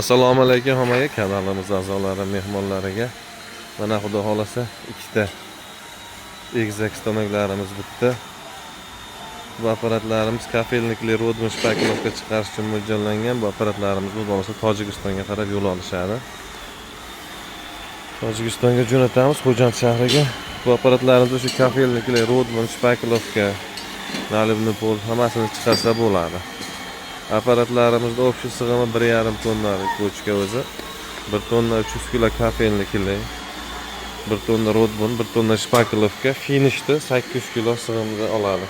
Assalomu alaykum hammaga, kanalimiz a'zolari, mehmonlariga. Mana, xudo xohlasa, ikkita egizak stanoklarimiz bitdi. Bu apparatlarimiz кафельник li родман, шпаклёвка chiqarish uchun mo'ljallangan. Bu apparatlarimiz, xudo xohlasa, Tojikistonga qarab yo'l olishadi. Tojikistonga jo'natamiz, Xo'jand shahriga. Bu apparatlarimiz shu кафельник li родман, шпаклёвка, наливной пол hammasini chiqarsa bo'ladi. Apparatlarimizda общий sig'imi 1,5 tonnalik bochka o'zi. 1 tonna 300 kilo кафельник li, 1 tonna родман, 1 tonna шпаклёвка, finishda 800 kilo sig'imda oladi.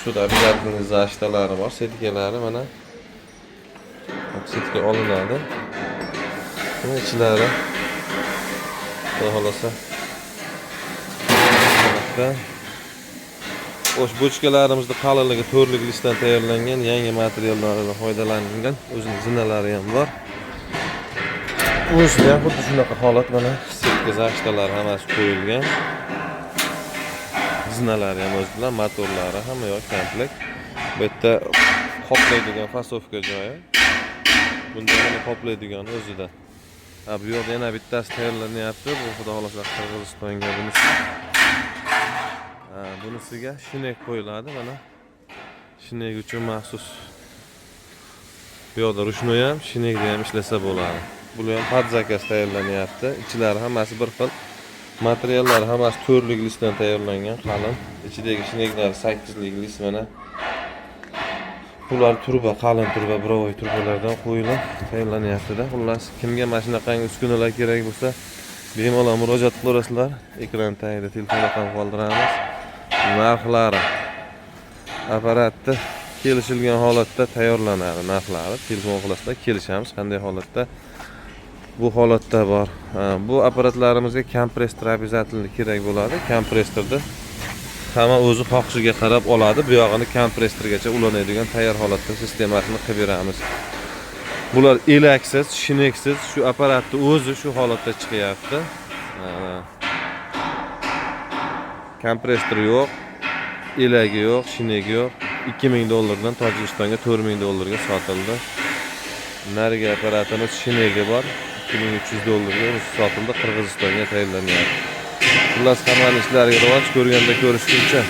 Shuda обязательный защита lari bor, сетка lari mana. Сетка olinadi. Buni ichlari, xudo xohlasa, tarafda O'sh bochkalarimizni qalinligi to'rtlik listdan tayyorlangan, yangi materiallardan foydalanilgan, o'zini zinalari ham bor. Bunisida ham xuddi shunaqa holat, mana сетка защита lar hammasi qo'yilgan. Zinalari ham o'zi bilan, motorlari, hamma yoq komplekt. Bu yerda qoplaydigan фасовка joyi. Bunda mana qoplaydigan o'zida. Ha, bu yoqda yana bittasi tayyorlanyapti. Bu, xudo xohlasa, Qirg'izistonga bunisi. Ha, bunisiga шнек qo'yiladi mana. Шнек uchun maxsus. Bu yoqda ручной ham, шнек da ham ishlasa bo'ladi. Bular ham под заказ tayyorlanyapti. Ichlari hammasi bir xil. Materiallar hammasi to'rtlik listdan tayyorlangan, qalin. Ichidagi шнек lar sakkizlik list mana. Bular truba, qalin truba, буровой trubalardan qo'yilib tayyorlanyapti-da. Xullas, kimga mana shunaqangi uskunalar kerak bo'lsa, bemalol murojaat qilaverasizlar. Ekran tagida telefon raqam qoldiramiz. Narxlari apparatni kelishilgan holatda tayyorlanadi narxlari. Telefon qilasizlar, kelishamiz qanday holatda. Bu holatda bor. Ha, bu apparatlarimizga kompressor обязательно kerak bo'ladi. Kompressorni hamma o'zi xohishiga qarab oladi. Bu yog'ini kompressorgacha ulanadigan tayyor holatda sistemasini qilib beramiz. Bular elaksiz, шнек siz, shu apparatni o'zi shu holatda chiqyapti. Mana. Kompressor yo'q, elagi yo'q, шнек i yo'q. 2000 dollardan Tojikistonga 4000 dollarga sotildi. Narigi apparatimiz шнек i bor. 2300 dollarga sotildi, Qirg'izistonga tayyorlanyapti. Xullas, hammani ishlariga rivoj, ko'rganda ko'rishguncha.